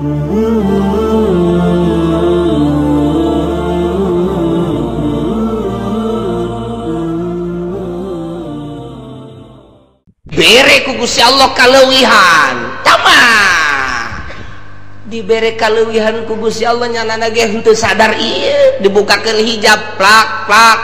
Bere ku Gusti Allah kaleuwihan tamah dibere kaleuwihan ku Gusti Allah nyanana ge henteu sadar ieu dibukakeun hijab plak plak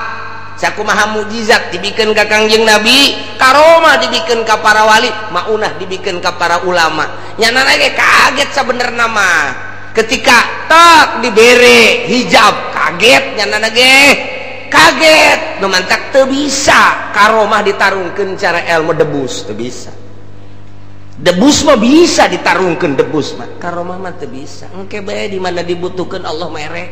sakumaha mukjizat dibikeun ka Kangjeng Nabi, karomah dibikeun ka para wali, maunah dibikeun ka para ulama. Nyanana ge kaget sabenerna mah ketika tak dibere hijab kaget nyanana ge kaget nu mantak teu bisa karomah ditarungkeun cara ilmu debus teu bisa. Debus mah bisa ditarungkeun debus mah, karomah mah teu bisa. Engke bae di mana dibutuhkeun Allah mere.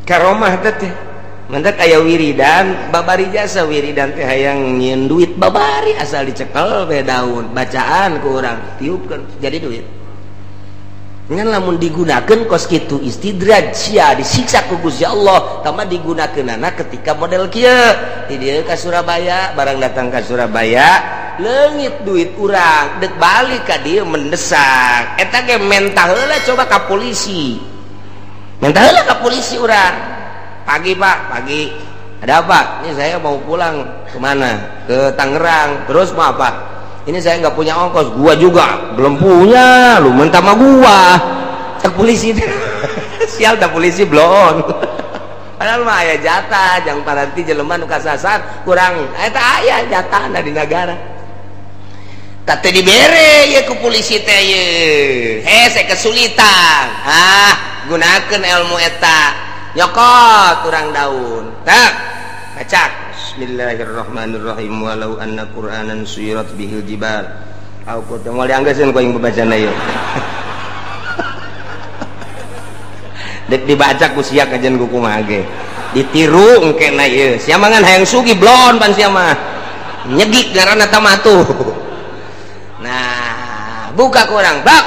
Karomah teh mantak aya wiridan babari jasa wiridan teh hayang nyieun duit babari asal dicekel we daun bacaan ku urang tiupkeun jadi duit. Ngan lamun digunakeun kos kitu istidraj sia disiksa ku Gusti Allah tambah digunakeunana ketika model kieu di dieu ka Surabaya barang datang ka Surabaya leungit duit urang dek balik ka dieu mendesak eta ge mentah heula coba ka polisi mentah heula ka polisi urang pagi Pak pagi ada apa ini saya mau pulang kemana ke Tangerang terus mau apa ini saya nggak punya ongkos, gua juga belum punya, lu minta sama gua. Cek polisi, sial dah polisi belum. Padahal mah aya jatah, jang paranti jelema nu kasasar kurang, eta aya jatahna di negara. Tah teu dibere ye ku polisi teh ye. Hese kesulitan. Ah, gunakeun ilmu eta. Nyokot urang daun. Tak, bacak. Bismillahirrahmanirrahim walau anna qur'anan suyirat bihil jibal au qad moal dianggeuskeun ku aing babacana ieu dek dibaca ku sia kajian ku kumaha ge ditiru engkena ieu sia mah ngan hayang sugih blon pan sia mah nyegik ngaranna tah mah tuh. Nah buka ku urang bak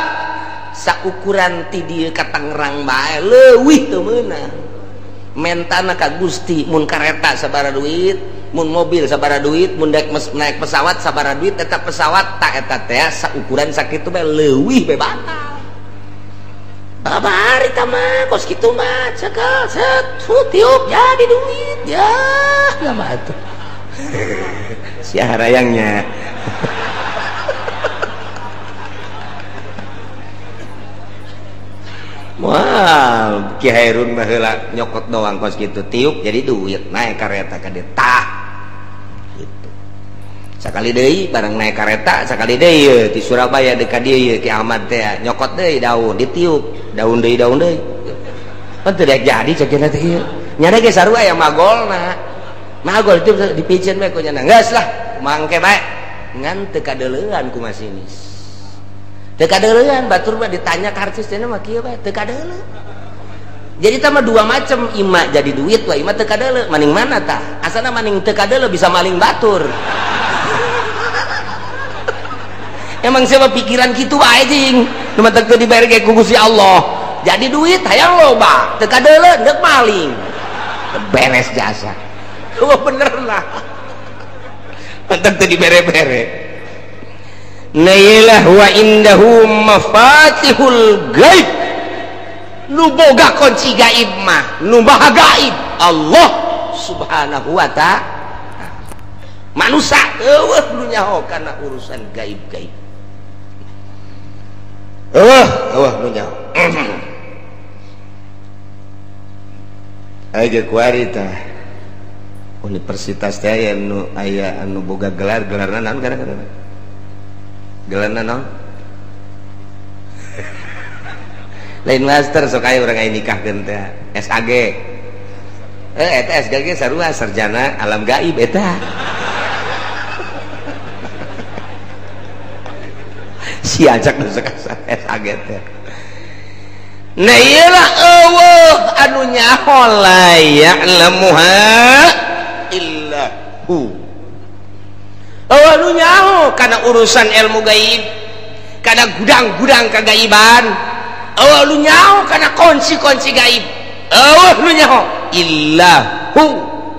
saukuran ti dieu ka Tangerang bae leuwih teu meunang mentana ka Gusti mun kareta sabaraha duit mun mobil sabaraha duit mun daek naik pesawat sabaraha duit eta pesawat tak eta teh saukuran sakitu bae leuwih bae batal babari tah mah kos kitu mah cekel set tiup jadi duit ya lama atuh sia harayangnya. Wah, Ki Hairun baheula nyokot doang kos kitu tiup jadi duit naik kareta ka dieu tah gitu. Sakali deui barang naik kareta sakali deui ye ti Surabaya deuk ka dieu ye Ki Ahmad teh nyokot deui daun ditiup daun deui daun deui. Pan teu daek jadi cek cenah teh ieu. Nyana ge sarua aya magolna. Magol itu dipiceun bae ku nya geus lah mangke bae ngan teu kadeuleuan ku masinis. Teu kadeuleuan batur mah ditanya karcis cenah mah kieu bae teu kadeuleu. Jadi tah mah dua macam ima jadi duit wa ima teu kadeuleu maning mana tah? Asana maning teu kadeuleu bisa maling batur. Emang siapa pikiran kitu bae jing. Nu matak teu dibere ge ku Gusti Allah. Jadi duit hayang loba, teu kadeuleu deuk maling. Beres jasa. Wah bener lah. Matak teu dibere-bere. Nailah wa indahu mafatihul gaib nu boga kunci gaib mah nu maha gaib Allah subhanahu wa ta'ala manusia eueuh nu nyaho kana urusan gaib-gaib eueuh eueuh nu nyaho aya ge kuari tah universitas teh aya nu aya anu boga gelar gelarna naon kadang-kadang gelarna naon lain master sok aya urang aya nikahkeun teh SAG eta SAG sarua sarjana alam gaib eta si ajak nu sok SAG teh. Nah ieu lah eueuh anu nyaho la ya'lamuha illa hu. Eueuh nu nyaho kana urusan ilmu gaib, kana gudang-gudang kagaiban. Eueuh nu nyaho kana kunci-kunci gaib. Eueuh nu nyaho illa hu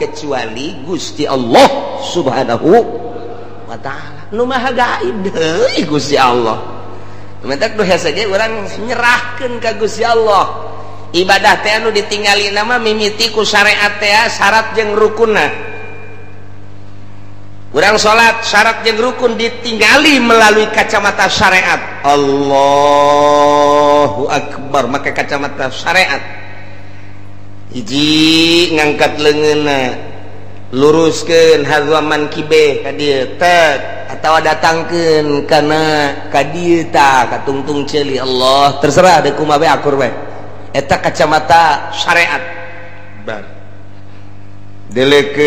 kecuali Gusti Allah Subhanahu wa ta'ala. Nu maha gaib deui Gusti Allah. Mentak duh hese ge urang nyerahkeun ka Gusti Allah. Ibadah teh anu ditingali nama mimiti ku syariat teh syarat jeung rukunna. Urang salat syarat jeung rukun ditinggali melalui kacamata syariat. Allahu akbar make kacamata syariat. Hiji ngangkat leungeunna, luruskeun hazuaman kibe ka dieu tek atawa datangkeun kana ka dieu tah ka tungtung ceuli Allah terserah deuk kumaha bae akur bae. Eta kacamata syariat. Bar delekeun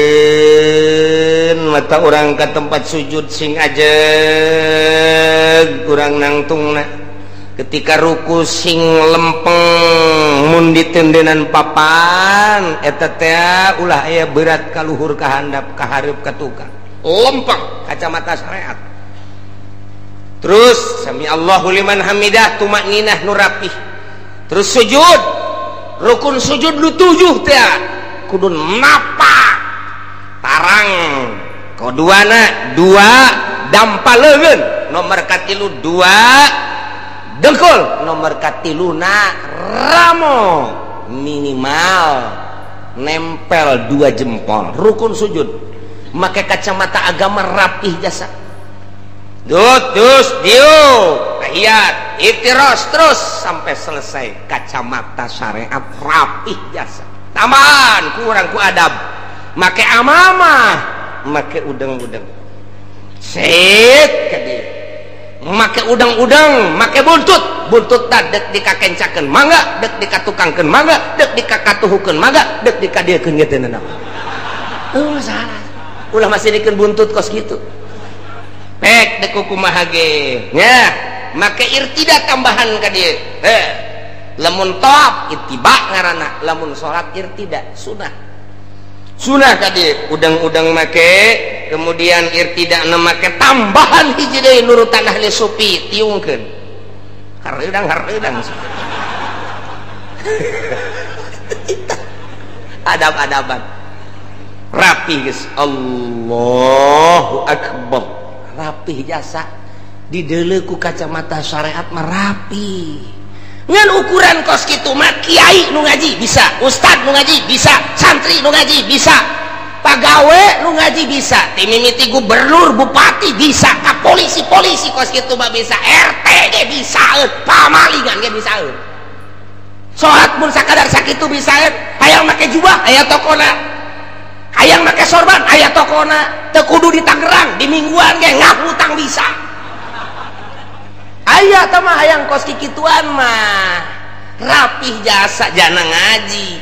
mata urang ka tempat sujud sing ajeg urang nangtungna. Ketika ruku sing lempeng mun ditendenan papan eta teh ulah aya berat ka luhur ka handap ka hareup ka tukang. Lempeng kacamata syariat. Terus sami Allahu liman hamidah tumakninah nu rapih. Terus sujud, rukun sujud lu 7 teh kudu napa tarang koduana 2 dampa leungeun nomor katilu 2 dengkul nomor katiluna ramo minimal nempel 2 jempol rukun sujud make kacamata agama rapih jasa. Dut dus diuk tahiyat iftiros terus sampai selesai kacamata syariat rapih jasa. Tambahan kurang ku adab make amamah make udeng-udeng set kadi make udang-udang make buntut buntut ta dek dikakencakeun mangga dek dikatukangkeun mangga dek dikakatuhukeun mangga dek dikadiekeun ge teu nanaon. Salah ulah masih dikeun buntut kos kitu pek dek kumaha ge nya make irtida tambahan ka dieu. Lamun tawaf ittiba ngaranna, lamun salat irtida sunah. Sunah ka dieu udang-udang make kemudian irtida na make tambahan hiji deui nurutan ahli sufi tiungkeun. Hareudang-hareudang. Adab-adaban. Rapi geus Allahu akbar. Rapih jasa dideuleu ku kacamata syariat mah rapi. Ngan ukuran kos kitu mah kiai nu ngaji bisa, ustad nu ngaji bisa, santri nu ngaji bisa, pagawe nu ngaji bisa, ti mimiti gubernur, bupati bisa, ka polisi-polisi kos kitu mah bisa, RT ge bisa, pamalingan ge bisa. Salat mun sakadar sakitu bisa, hayang make jubah aya tokona. Hayang make sorban aya tokona, teu kudu di Tangerang, di Mingguan ge ngahutang bisa. Aya tah mah hayang kos kikituan mah rapih jasa jana ngaji.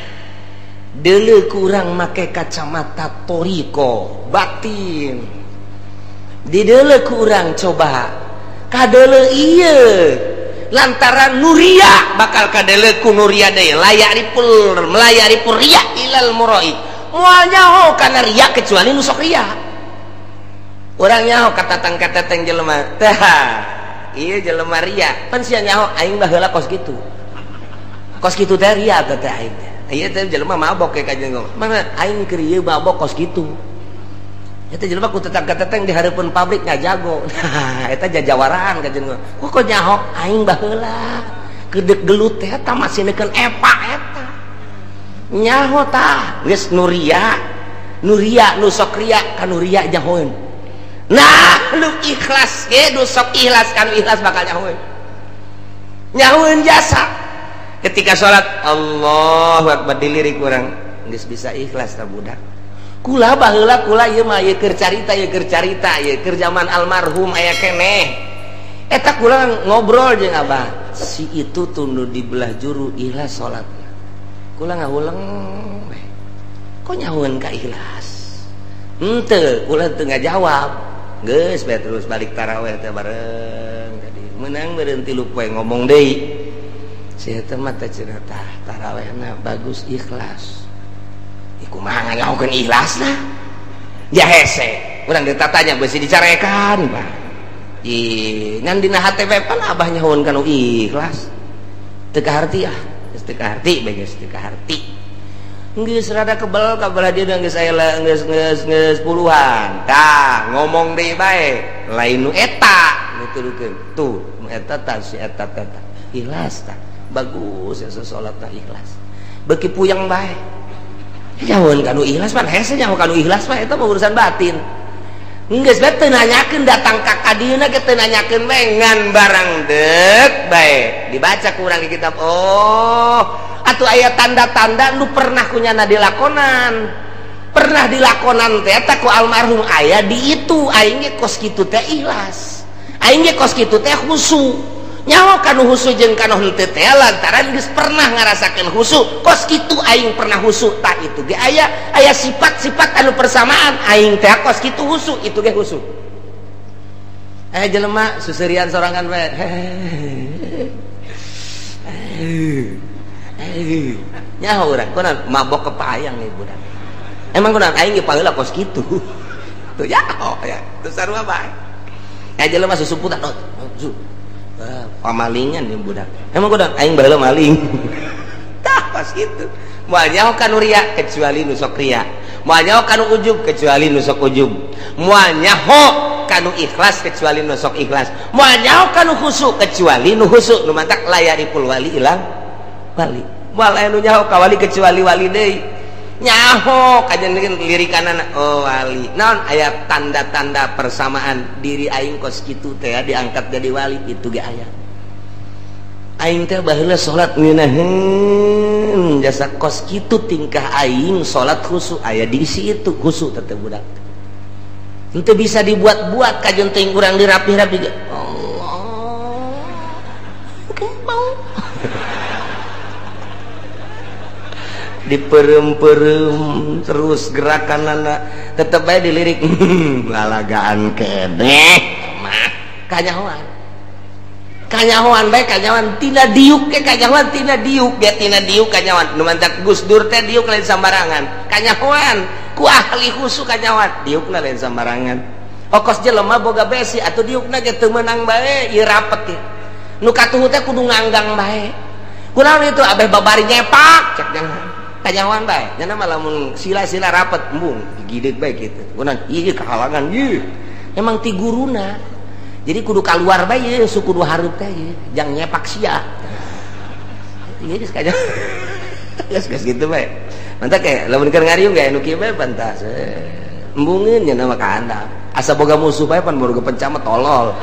Deuleu kurang make kacamata toriko batin. Dideuleu kurang coba kadeuleu ieu lantaran nuria bakal kadeuleu ku nuria deui layak ripul melayari pur riya ilal murai. Moal nyaho kana riya kecuali nu sok riya. Urang nyaho katatang-katatang jelema tah iya jelema ria pan sia nyaho aing baheula kos kitu. Kos kitu teh ria teh aing teh. Ieu teh jelema mabok ke kanjeng mana aing keur ieu mabok kos kitu. Eta jelema ku tetang-kateteng di hareupeun pabrik ngajago. Nah eta jajawaraan kanjeng. Kok nyaho aing baheula kedek gelut teh eta masih neukeun epa eta. Nyaho tah geus nuria nuria nu sok ria ka nuria nyahoeun. Nah lu ikhlas ge nu sok ikhlas kan ikhlas bakal nyahoeun. Nyahoeun jasa ketika salat Allahu akbar dilirik urang geus bisa ikhlas ta budak. Kula baheula kula ieu mah ieu keur carita ieu keur carita ieu keur zaman almarhum aya keneh. Eta kula ngobrol jeung abah si itu tunduh di belah juru ikhlas salatna. Kula ngahuleng kok nyahoeun ka ikhlas henteu kula teu ngajawab geus bae terus balik taraweh teh bareng tadi meunang meureun 3 poe ngomong deui si eta mah teh cenah tah tarawehna bagus ikhlas iku kumaha nyahokeun ikhlasna ja hese urang ditatanya beusi dicarekan bah ih ngan dina hate bae pan abah nyahoeun kana ikhlas teu kaharti ah geus teu kaharti bae geus teu kaharti. Geus rada kebel ka belah dieu geus aya geus geus geus puluhan. Tah ngomong deui bae lain nu eta nu dituduhkeun tuh eta tah si eta teh ikhlas tah bagus ya salatna ikhlas beuki puyeng bae nyahoeun kanu ikhlas pan hese nyaho kanu ikhlas mah eta mah urusan batin. Geus bae teu nanyakeun datang ka kadieuna ge teu nanyakeun bae ngan barang deuk bae dibaca ku urang di kitab. Oh, atuh aya tanda-tanda nu pernah kunyana dilakonan. Pernah dilakonan teh eta ku almarhum aya di itu aing ge kos kitu teh ikhlas. Aing ge kos kitu teh khusu. Nyaho kanu khusu jeung kanu henteu teh lantaran geus pernah ngarasakeun khusu kos kitu aing pernah khusu tah itu ge aya aya sifat-sifat anu persamaan aing teh kos kitu khusu itu ge khusu. Aya jelema suserian sorangan we. Nyaho urang kunaon mabok kepayang ieu budak. Emang kunaon aing ge paheula kos kitu. Tuh nyaho ya teu sarua bae. Aya jelema susumputan oh pamalingan yang budak. Emang kudu aing baheula maling. Tah pas kitu. Moal nyaho kanu ria kecuali nu sok ria. Moal nyaho kanu ujub kecuali nu sok ujub. Moal nyaho kanu ikhlas kecuali nu sok ikhlas. Moal nyaho kanu khusu kecuali nu khusu. Nu mantak layaripul wali ilang wali. Moal aya nu nyaho ka wali kecuali wali deui. Nyaho kajen lirikanana oh wali. Naon aya tanda-tanda persamaan diri aing kos kitu teh diangkat jadi wali itu ge aya. Aing teh baheula salat ngeunaheun jasa kos kitu tingkah aing salat khusu aya diisi itu khusu teh budak. Henteu bisa dibuat-buat kajen teuing urang dirapih-rapi ge. Allah. Oke, mau. Diperem-perem terus gerakan anak tetep aja dilirik lalagaan keneh mah kanyahoan kanyahoan bae kanyahoan tina diuk ke kanyahoan tina diuk ge tina diuk kanyahoan nu mantak Gus Dur teh diuk lain sambarangan kanyahoan ku ahli khusu kanyahoan diukna lain sambarangan okos jelema boga besi atuh diukna ge teu meunang bae ieu rapet nu katuhu teh kudu nganggang bae kunaon itu abeh babari nyepak cek jangan kanyahoan bae nya mah lamun sila-sila rapet embung gigideut bae kitu kunaon ieu kahalangan ieu emang ti guruna jadi kudu kaluar bae ieu suku kudu hareup teh ieu jang nyepak sia ieu geus kanyahoan geus geus kitu bae mantap kayak lamun keur ngariung ge nu kieu bae pantas embungeun nya mah ka handap asa boga musuh bae pan boga pencama tolol.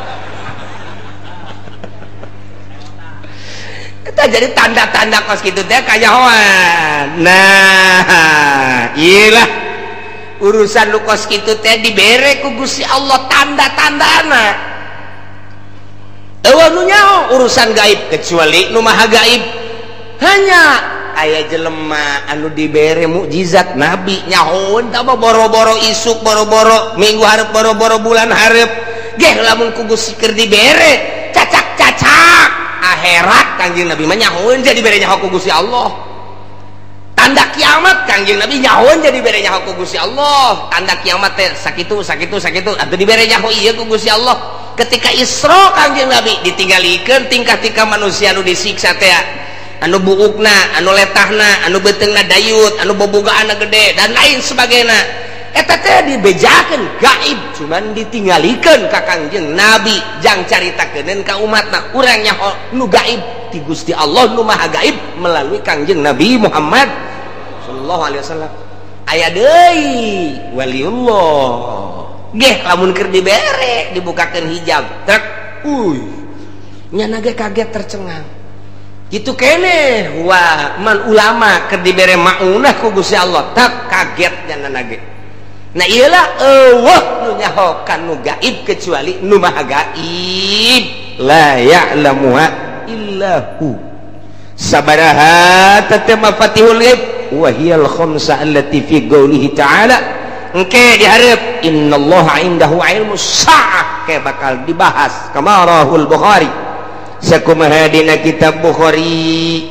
Kita jadi tanda-tanda kos kitu teh kanyahoan. Nah, iyalah urusan lu kos kitu teh dibere ku Gusti Allah tanda-tandana. Eueuh nu nyaho urusan gaib kecuali nu maha gaib. Hanya aya jelema anu dibere mukjizat nabi nyahoeun tah boro-boro isuk, boro-boro minggu hareup, boro-boro bulan hareup. Geh lamun ku Gusti keur dibere cacak-cacak akhirat Kangjeng Nabi mah nyahoeun jadi bere nyaho ku Gusti Allah. Tanda kiamat Kangjeng Nabi nyahoeun jadi bere nyaho ku Gusti Allah. Tanda kiamat teh sakitu sakitu sakitu atuh dibere nyaho ieu ku Gusti Allah. Ketika Isra Kangjeng Nabi ditinggalikeun tingkah-tingkah manusia anu disiksa teh anu buukna, anu letahna, anu beuteungna dayut, anu bobogaanna gede dan lain sebagainya. Eta teh dibejakeun gaib cuman ditinggalikeun ka Kangjeng Nabi jang caritakeun ka umatna urang nyaho nu gaib ti Gusti Allah nu maha gaib melalui Kangjeng Nabi Muhammad sallallahu alaihi wasallam. Aya deui waliullah geh lamun keur dibere dibukakeun hijab trek uy nyana ge kaget tercengang kitu keneh wah man ulama keur dibere maunah ku Gusti Allah tak kaget nyana ge. Nah iyalah eueuh nu nyaho kanu gaib kecuali nu maha gaib la ya'lamuha illa hu sabaraha tatama fatihul ghaib wa hiyal khamsa allati fi qoulihi ta'ala engke dihareup innallaha indahu ilmus saah ke bakal dibahas kamarahul Bukhari sakumaha dina kitab Bukhari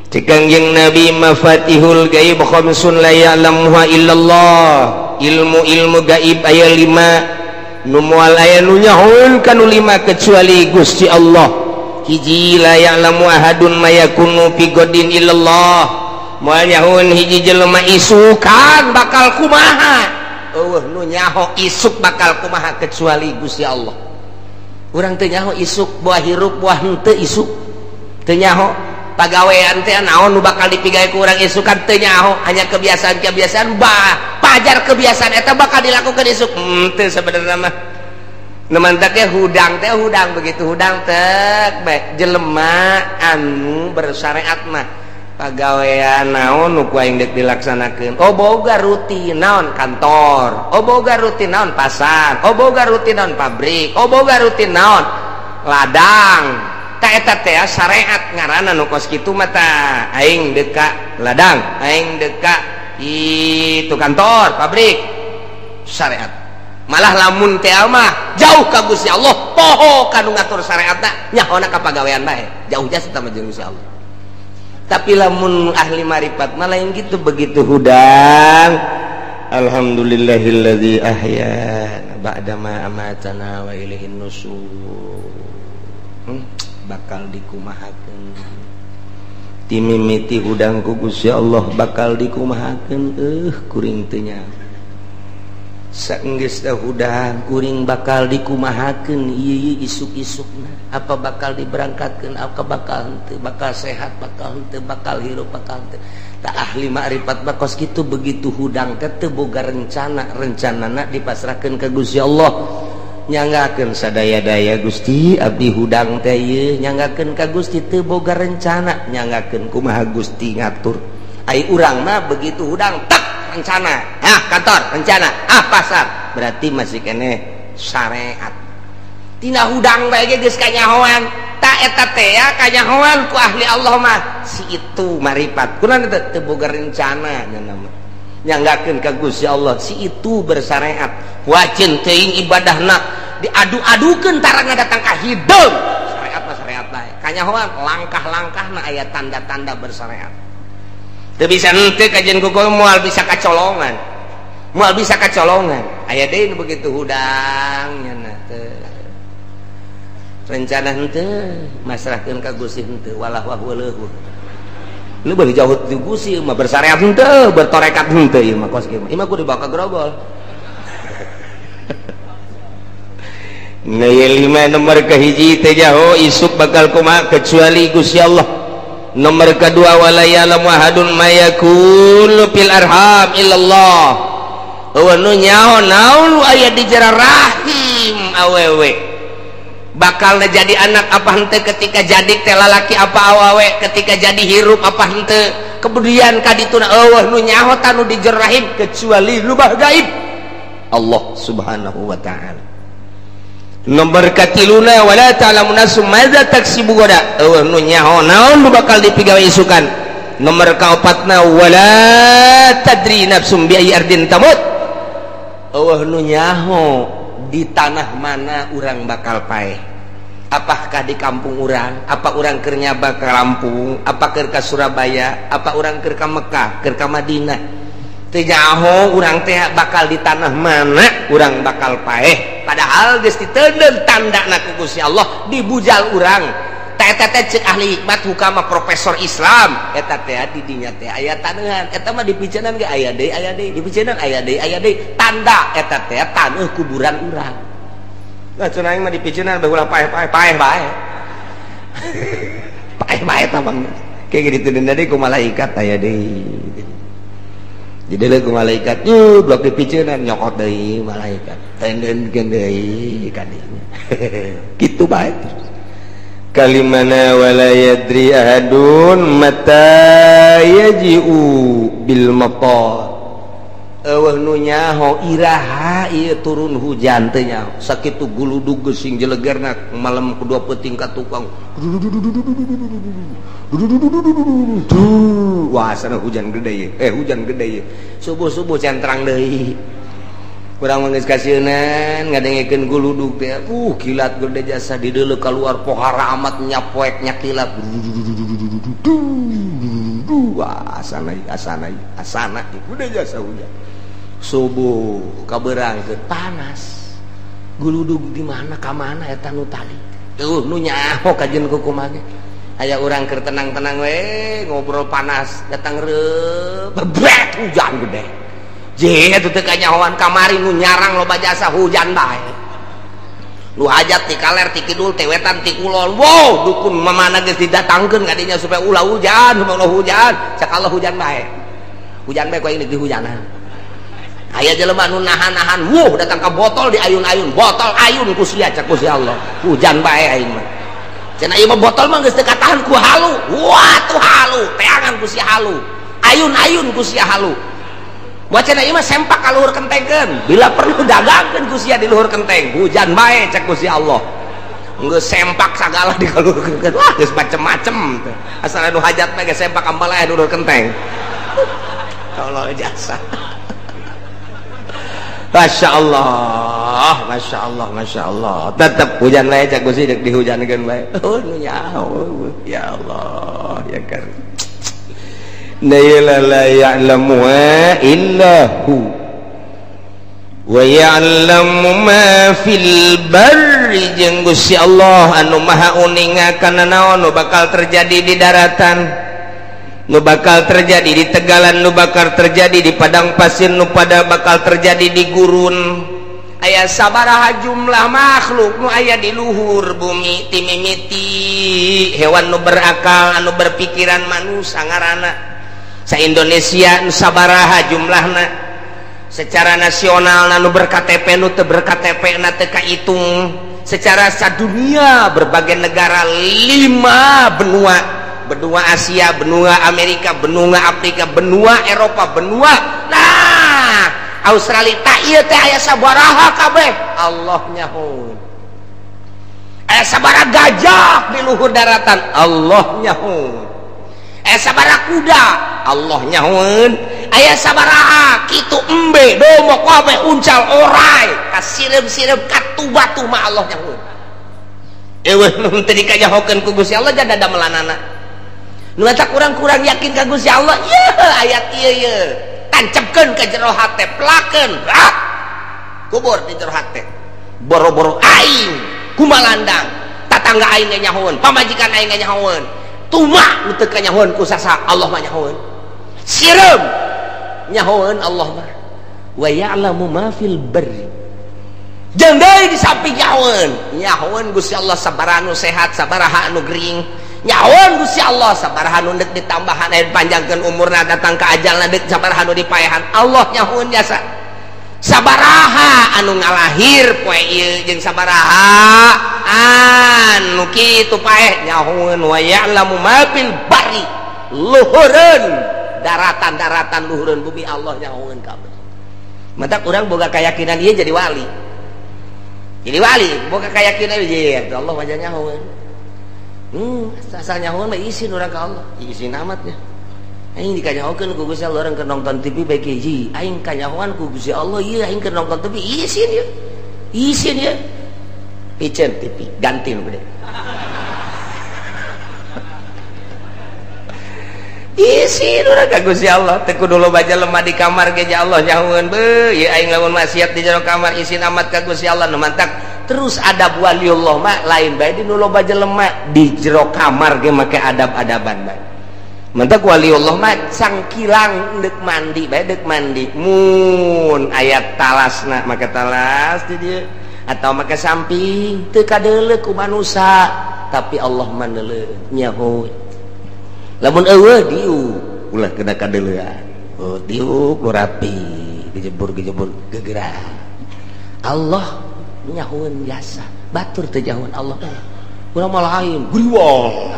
Kangjeng Nabi mafatihul gaib khamsun la ya'lamuha illallah ilmu-ilmu gaib aya 5 nu moal aya nu nyahoeun kanu 5 kecuali Gusti Allah. Hiji la ya'lamu ahadun ma yakunu fi godin illallah moal nyahoeun hiji jelema isukan bakal kumaha eueuh nu nyaho isuk bakal kumaha kecuali Gusti Allah. Urang teu nyaho isuk buah hirup buah henteu isuk. Teu nyaho pagawean teh naon nu bakal dipigawe ku urang isukan teu nyaho, hanya kebiasaan-kebiasaan bah pajar kebiasaan eta bakal dilakukan isuk. Henteu sebenarnya mah. Nu mantak ge hudang teh hudang begitu hudang tek bae jelema anu bersyariat mah pagawean naon nu ku aing deuk dilaksanakeun. Oh boga rutin naon kantor, oh boga rutin naon pasar, oh boga rutin naon pabrik, oh boga rutin naon ladang. Ta eta teh syariat ngaranna nu kos kitu mah tah aing deuk ka ladang, aing deuk ka itu kantor, pabrik, syariat. Malah lamun teh mah jauh ka Gusti Allah, poho ka nu ngatur syariatna, nyahona ka pagawean bae, jauh jasa tah mah jeung Gusti Allah. Tapi lamun ahli marifat mah lain gitu, begitu hudang alhamdulillahilladzi ahyana ba'da ma amatana wa ilaihin nusur. Bakal dikumahakeun timimiti hudang ku Gusti Allah bakal dikumahakeun kuring teu nyaho. Saenggeus teh hudang kuring bakal dikumahakeun ieu isuk-isukna, apa bakal diberangkatkeun, apa bakal henteu, bakal sehat, bakal henteu, bakal hirup, bakal henteu. Tak ahli makrifat mah kos kitu begitu hudang teh teu boga rencana, rencanana dipasrahkeun ka Gusti Allah. Nyanggakeun sadaya-daya Gusti abdi hudang teh ieu, nyanggakeun ka Gusti teu boga rencana, nyanggakeun kumaha Gusti ngatur. Ai urang mah begitu hudang tak rencana, ah kantor rencana, ah pasar, berarti masih keneh syariat. Tina hudang bae ge geus kanyahoan, ta eta teh ya kanyahoan ku ahli Allah mah si itu marifat. Kunaon teh teu boga rencana nya mah. Nyanggakeun ka Gusti Allah si itu bersyariat. Wajin teuing ibadahna diadu-adukeun tara ngadatang ka hideung. Syariat mah syariat bae. Kanyahoan langkah-langkahna aya tanda-tanda bersyariat. Teu bisa henteu kajian ku moal bisa kacolongan. Moal bisa kacolongan. Aya deui nu begitu hudang nya teh. Rencana henteu masrahkeun ka Gusti henteu walah wah leuheuh. Leuwih jauh ti Gusti mah bersyariat henteu, bertorekat henteu ieu mah kos kieu mah. Ieu mah kudu dibawa ka grogol. Nah, lima nomor kahiji teh jaho isuk bakal kumaha kecuali Gusti Allah. Nomor kedua wala ya'lamu ahadun ma yakunu fil arham illallah. Eueuh nu nyaho naon nu aya di jero rahim awewe. Bakal jadi anak apa henteu ketika jadi teh lalaki apa awewe, ketika jadi hirup apa henteu. Kemudian kadituna eueuh nu nyaho tanu di jero rahim kecuali lubah gaib Allah Subhanahu wa ta'ala. Nomor katiluna wala ta'lamu nafsum madza taksibu gada. Eueuh nu nyaho naon nu bakal dipigawe isukan. Nomor kaopatna wala tadri nafsum bi ayyi ardin tamut. Eueuh nu nyaho di tanah mana urang bakal paeh. Apakah di kampung urang, apa urang keur nyaba ka Lampung, apa keur ka Surabaya, apa urang keur ka Mekah, keur ka Madinah. Teu nyaho urang teh bakal di tanah mana urang bakal paeh. Padahal geus diteundeun tandana ku Gusti Allah dibujal urang. Ta eta teh ceuk ahli hikmat hukama profesor Islam eta teh di dinya teh aya taneuhan eta mah dipiceunan ge aya deui dipiceunan aya deui tanda eta teh taneuh kuburan urang. Nah cenah aing mah dipiceunan bae ulah paeh-paeh paeh bae. Paeh bae tah bang. Kayak gitu deui ku malaikat aya deui. Jadi leuh ku malaikat yuh blok dipiceunan nyokot deui malaikat. Tendeunkeun deui ka dinya. Kitu bae terus. Kalimana wala yadri ahadun mata yaji'u bil matar. Eueuh nu nyaho iraha ieu turun hujan teh nyaho. Sakitu guludug geus sing jelegerna malam kedua peuting ka tukang. Wah sana hujan gede ye. Hujan gede ye. Subuh-subuh centrang deui. Kurang mah geus kasieunan ngadengekeun guludug teh. Kilat gede jasa di deuleu kaluar pohara amat nyapoek nyakilat. Wah asana asana asana gede jasa hujan. Subuh kaberang ke panas. Guludug di mana ka mana eta nu tadi. Eueuh nu nyaho kajeun ku kumaha ge. Aya urang keur tenang-tenang we ngobrol panas datang reup bebret hujan gede. Je eta teu kanyahoan kamari nu nyarang loba jasa hujan bae. Nu hajat ti kaler ti kidul ti wetan ti kulon. Wow, dukun mamana geus didatangkeun ka dinya supaya ulah hujan, supaya ulah hujan. Cak Allah hujan bae. Hujan bae ku aing dihujanan. Aya jelema nu nahan-nahan, wuh datang ka botol diayun-ayun, botol ayun ku sia cak ku si Allah. Hujan bae aing mah. Cenah ieu mah botol mah geus teu katahan ku halu. Wah, tuh halu, teangan ku sia halu. Ayun-ayun ku sia halu. Wacana ieu mah sempak ka luhur kentengkeun, bila perlu dagangkeun ku sia di luhur kenteng. Hujan bae cek ku si Allah. Geus sempak sagala di luhur kenteng. Wah, geus macem-macem teh. Asal anu hajat mah geus sempak ambal aya di luhur kenteng. Allah jasa. Masya Allah, Masya Allah, Masya Allah. Tetep hujan bae cek ku si deuk dihujankeun bae. Oh, nu nyaho. Ya Allah, ya kan. La ya'lamu illa hu wa ya'lamu ma fil barri jeung Gusti Allah anu maha uninga kana naon nu bakal terjadi di daratan, nu bakal terjadi di tegalan, nu bakal terjadi di padang pasir, nu pada bakal terjadi di gurun. Aya sabaraha jumlah makhluk nu aya di luhur bumi timimiti hewan nu berakal anu berpikiran manusia ngaranna. Sa Indonesia nu sabaraha jumlahna secara nasional nu ber-KTP nu teu ber-KTP na teu kaitung, secara sadunia berbagai negara 5 benua, benua Asia, benua Amerika, benua Afrika, benua Eropa, benua nah Australia tak ieu teh aya sabaraha kabeh Allah nyaho. Aya sabaraha gajah di luhur daratan Allah nyaho. Aya sabaraha kuda Allah nyahoeun. Aya sabaraha kitu embe domo kabeh uncal orai kasireum-sireum katu batu mah Allah nyahoeun. Eueuh nu teu dikanyahokeun ku Gusti Allah jada damelanana. Nu eta kurang-kurang yakin ka Gusti Allah ieu ayat ieu ieu tancepkeun ka jero hate, pelakeun rak kubur di jero hate. Boro-boro aing kumalandang, tatangga aing ge nyahoeun, pamajikan aing ge nyahoeun. Tuma nu teu kanyahoeun ku sasa Allah mah nyahoeun. Sireum nyahoeun Allah mah. Wa ya'lamu ma fil barri. Jeung deui di samping nyahoeun, nyahoeun Gusti Allah sabaraha nu sehat, sabaraha anu gering. Nyahoeun Gusti Allah sabaraha nu deuk ditambahan aya panjangkeun umurna datang ka ajalna deuk sabaraha nu dipaehan. Allah nyahoeun jasa. Sabaraha anu ngalahir poe ieu jeung sabaraha anu kitu paeh nyahoeun. Wa ya'lamu ma fil barri, luhureun daratan-daratan luhureun bumi Allah nyahoeun kabeh. Matak urang boga keyakinan ieu jadi wali. Jadi wali boga keyakinan ieu Allah mah nyahoeun. Asal nyahoeun mah isin urang ka Allah, isin amatnya. Aing dikanyahokeun ku Gusti Allah urang keur nonton TV bae hiji. Aing kanyahoan ku Gusti Allah ieu aing keur nonton TV isin ieu. Isin ieu. Piceun TV ganti nu gede. Isin urang ka Gusti Allah teu kudu loba jelema di kamar ge Allah nyahoeun beuh ieu aing lamun maksiat di jero kamar isin amat ka Gusti Allah nu mantak terus adab waliullah mah lain bae di nu loba jelema di jero kamar ge make adab-adaban bae. Mentak waliullah mah cangkilang deuk mandi bae deuk mandi mun aya talasna make talas di dieu atau make samping teu kadeuleu ku manusa tapi Allah mah neuleuh nyaho. Lamun eueuh diuk ulah kena kadeuleuan. Oh diuk nu rapi gejebur-gejebur gegerak. Allah nyahoeun jasa batur teu nyahoeun Allah. Urang mah lain guriwah.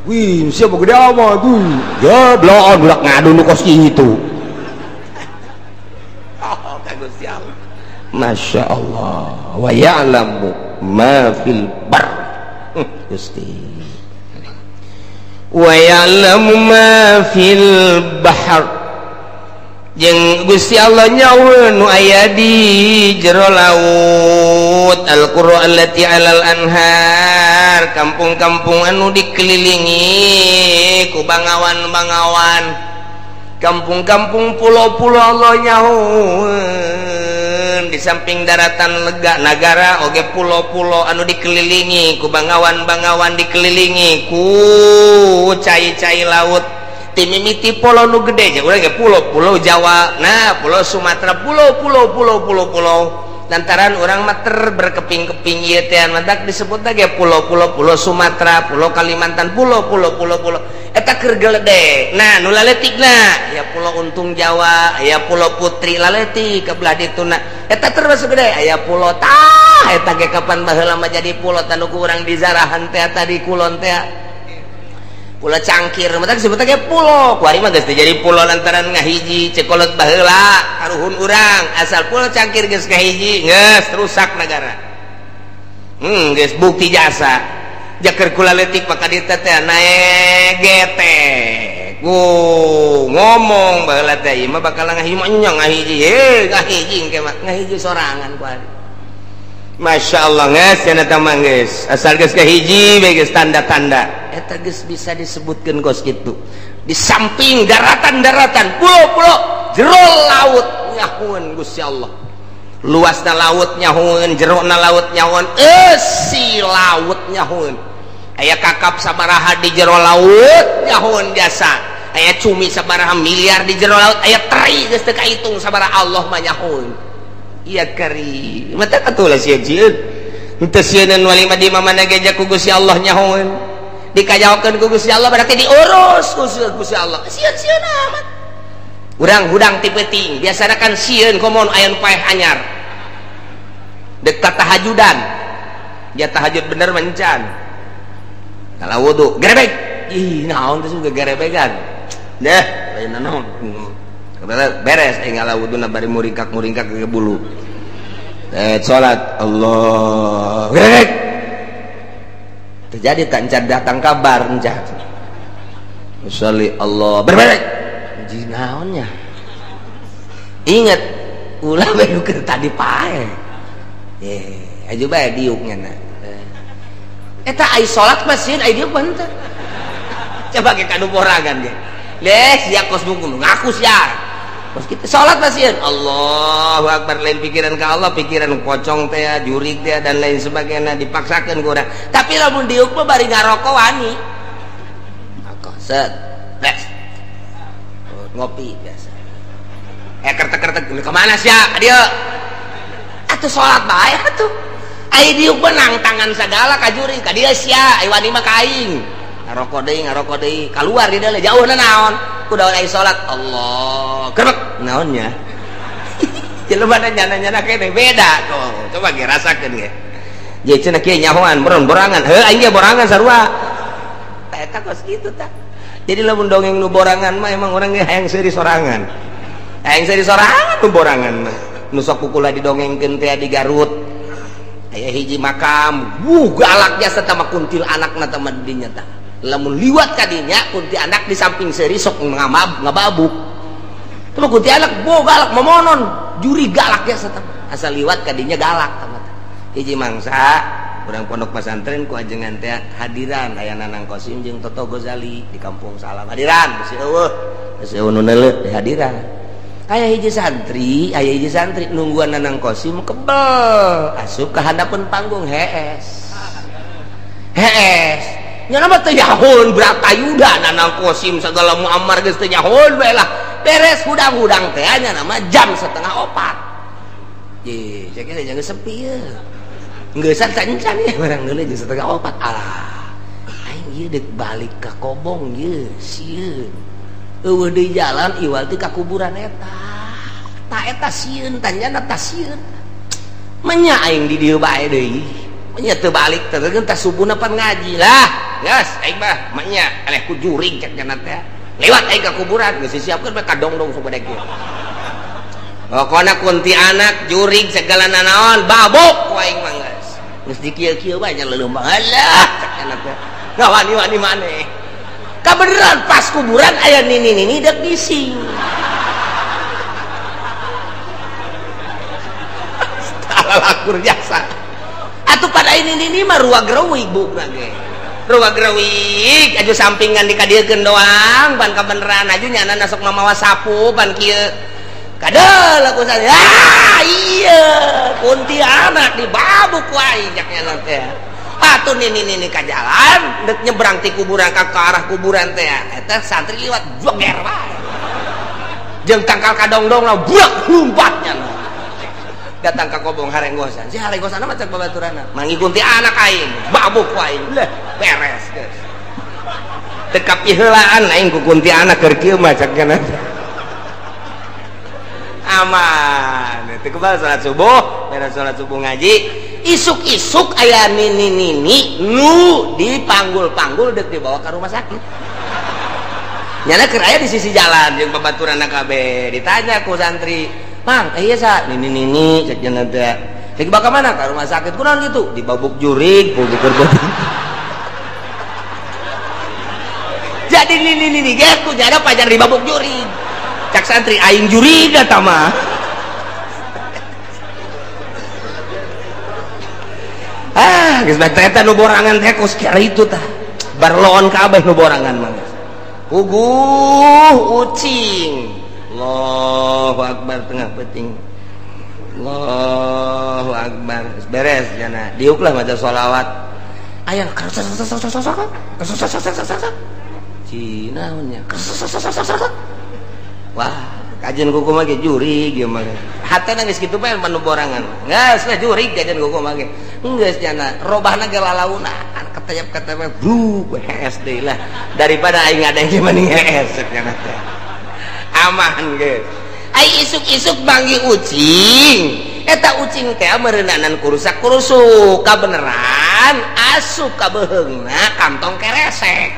Wih, siapa gede amat tuh? Ya, belaan budak ngadu nu kos kitu. Oh, ka Gusti Allah. Masya Allah. Wa ya'lamu ma fil bar. Gusti. Wa ya'lamu ma fil bahr. Jeung Gusti Allah nyahoeun nu aya di jero laut. Al-Qur'an allati 'alal anhar, kampung-kampung anu dikelilingi ku bangawan-bangawan, kampung-kampung pulau-pulau Allah nyahoeun. Di samping daratan lega nagara oge pulau-pulau anu dikelilingi ku bangawan-bangawan, dikelilingi ku cai-cai laut. Timimiti pulau nu gede nya urang ge pulau-pulau Jawa, nah pulau Sumatera, pulau-pulau pulau-pulau pulau. Lantaran orang mah ter berkeping-keping ieu teh mantak disebut ge pulau-pulau, pulau Sumatera, pulau Kalimantan, pulau-pulau pulau-pulau eta keur geledek. Nah, nu laletikna ya pulau Untung Jawa, aya pulau Putri laletik ke belah dituna. Eta termasuk gede, aya pulau tah eta ge kapan baheula mah jadi pulau tanu ku urang di zarahan teh tadi kulon teh. Pulau Cangkir, matak disebut ge pulau. Kuari mah geus teu jadi pulau lantaran ngahiji cekolot baheula karuhun urang asal pulau Cangkir geus ngahiji geus rusak negara. Geus bukti jasa. Jaker kula leutik maka dieu teh naek getek. Ngomong baheula teh ieu mah bakal ngahiji mah nya ngahiji. Heh ngahiji engke mah ngahiji sorangan kuari. Masya Allah geus cenah teh mah geus asal geus kahiji bae geus tanda-tanda. Eta geus bisa disebutkeun kos kitu. Di samping daratan-daratan, pulau-pulau, jero laut nyahueun Gusti Allah. Luasna laut nyahueun, jerona laut nyahueun, eusi laut nyahueun. Aya kakap sabaraha di jero laut nyahueun jasa. Aya cumi sabaraha miliar di jero laut, aya teri geus teu kahitung sabaraha Allah mah nyahueun. Iya kari. Mata atuh lah sia jieun. Henteu sieun wali mah di mana ge ku Gusti Allah nyahueun. Dikajaokeun ku Gusti Allah berarti diurus ku Gusti Allah. Sieun-sieun amat. Urang hudang ti peuting, biasana kan sieun komo aya nu paeh anyar. Dek tahajudan. Dia tahajud bener mencan. Kalau wudu, gerebek. Ih, naon teh suka gerebegan. Deh, lain naon. Beres aing ngala wuduna bari muringkak-muringkak ke bulu. Salat Allah. Gerebek. Terjadi tak encan datang kabar encan. Sholli Allah berbalik. Jinaonnya. Ingat ulah bae nu keur tadi pae. Aju bae diuknya na. Eta ai salat mah sieun ai diuk mah henteu. Coba ge kanu borangan ge. Leh sia kos buku ngaku sia. Kos kitu salat mah sieun. Allahu akbar lain pikiran ka Allah, pikiran pocong teh, jurig teh dan lain sebagainya dipaksakeun ku urang. Tapi lamun diuk mah bari ngaroko wani. Rokok set. Beres. Ngopi biasa. Kertek-kertek kemana sia? Ka dieu. Atuh salat bae atuh. Ai diuk mah nangtangan sagala ka jurig ka dieu sia, ai wani mah ka aing. Ngarokok deui, kaluar di dalam jauhna naon? Kudu ai salat Allah. Gerbek naonnya? Jelema nyana-nyana kene beda tuh. Coba ge rasakeun ge. Ye cenah kieu nyahoan borangan. Heuh aing ge borangan sarua. Tah eta kos kitu tah. Jadi lamun dongeng nu borangan mah emang urang ge hayang seuri sorangan. Hayang seuri sorangan nu borangan mah. Nu sok kukula didongengkeun teh di Garut. Aya hiji makam, wuh galak jasa tah kuntil anakna tah dinya tah. Lamun liwat kadinya kunti anak di samping seuri sok ngababuk. Teu kunti anak bo galak momonon, juri galak ya satap. Asal liwat kadinya galak tamat. Hiji mangsa urang pondok pesantren ku ajengan teh hadiran aya Nanang Kosim jeung Toto Gozali di Kampung Salam. Hadiran bisi eueuh, bisi eueuh nu neuleuh di hadiran. Aya hiji santri nungguan Nanang Kosim kebel asup ka handapeun panggung hees. Hees. Nya mah teu nyahoun Bratayuda Nanang Kosim segala Muammar geus teu nyahoun bae lah. Beres hudang-hudang teh nya nama jam 3:30. Ye, cek ge jangan sepi ye. Geusan encan ye barang deuleu jam 3:30. Alah. Aing ieu deuk balik ka Kobong ye, sieun. Eueuh deui jalan iwal ti ka kuburan eta. Ta eta sieun tanyana ta sieun. Menya aing di dieu bae deui. Menya teu balik teh teh subuhna pan ngaji lah. Geus aing mah menya eleh ku jurig cek nya teh. Lewat aing ka kuburan geus disiapkeun bae kadongdong supaya kieu. Pokona kunti anak jurig segala nanaon babuk ku aing mah geus. Geus dikieu-kieu bae nya leuleum alah cek nya teh. Ngawani-wani maneh. Kabeneran pas kuburan aya nini-nini deuk bising. Astagfirullah jasa. Atuh pada ini mah ruag reuwig bukna ge. Ruag reuwig aju sampingan dikadiekeun doang pan kabeneran aju nyana sok mamawa sapu pan kieu. Kadeul aku saya. Ah iya kunti anak dibabuk ku aing cak nyana teh. Atuh nini-nini ka jalan deuk nyebrang ti kuburan ka arah kuburan teh. Eta santri liwat joger bae. Jeung tangkal kadongdong lah buak lompatnya. Datang ka kobong harenggosan. Si harenggosan mah cek babaturanna. Mangi kunti anak aing, babuk ku aing. Leh, beres geus. Teu kapiheulaan aing ku kunti anak keur kieu mah cek cenah. Aman. Teu kebal salat subuh, beres salat subuh ngaji, isuk-isuk aya nini-nini nu dipanggul-panggul deuk dibawa ka rumah sakit. Nyana keur aya di sisi jalan jeung babaturanna kabeh. Ditanya ku santri, "Mang, ieu sa nini-nini cek cenah teh. Cek dibawa ka mana? Ka rumah sakit. Kunaon kitu? Dibabuk jurig, ku keur beuting." Jadi nini-nini ge ku nyana pajar dibabuk jurig. Cak santri aing jurig eta mah. Ah, geus bae eta nu borangan teh kos kitu tah. Barloon kabeh nu borangan mah. Puguh ucing. Allahu akbar tengah peuting. Allahu akbar. Beres jana. Diuklah maca sholawat. Aya Cina nya. Wah, kajian kuku mah ge jurig ieu mah. Hatena geus kitu bae manu borangan. Geus lah jurig kajian kuku mah ge. Geus jana robahna ge lalauna ketayap-ketayap bru hees deui lah. Daripada aing ngadeng mending hees cenah teh. Aman geus. Ai isuk-isuk banggi ucing. Eta ucing teh meureunanan kurusak-kurusuk kabeneran asup ka beuheungna kantong keresek.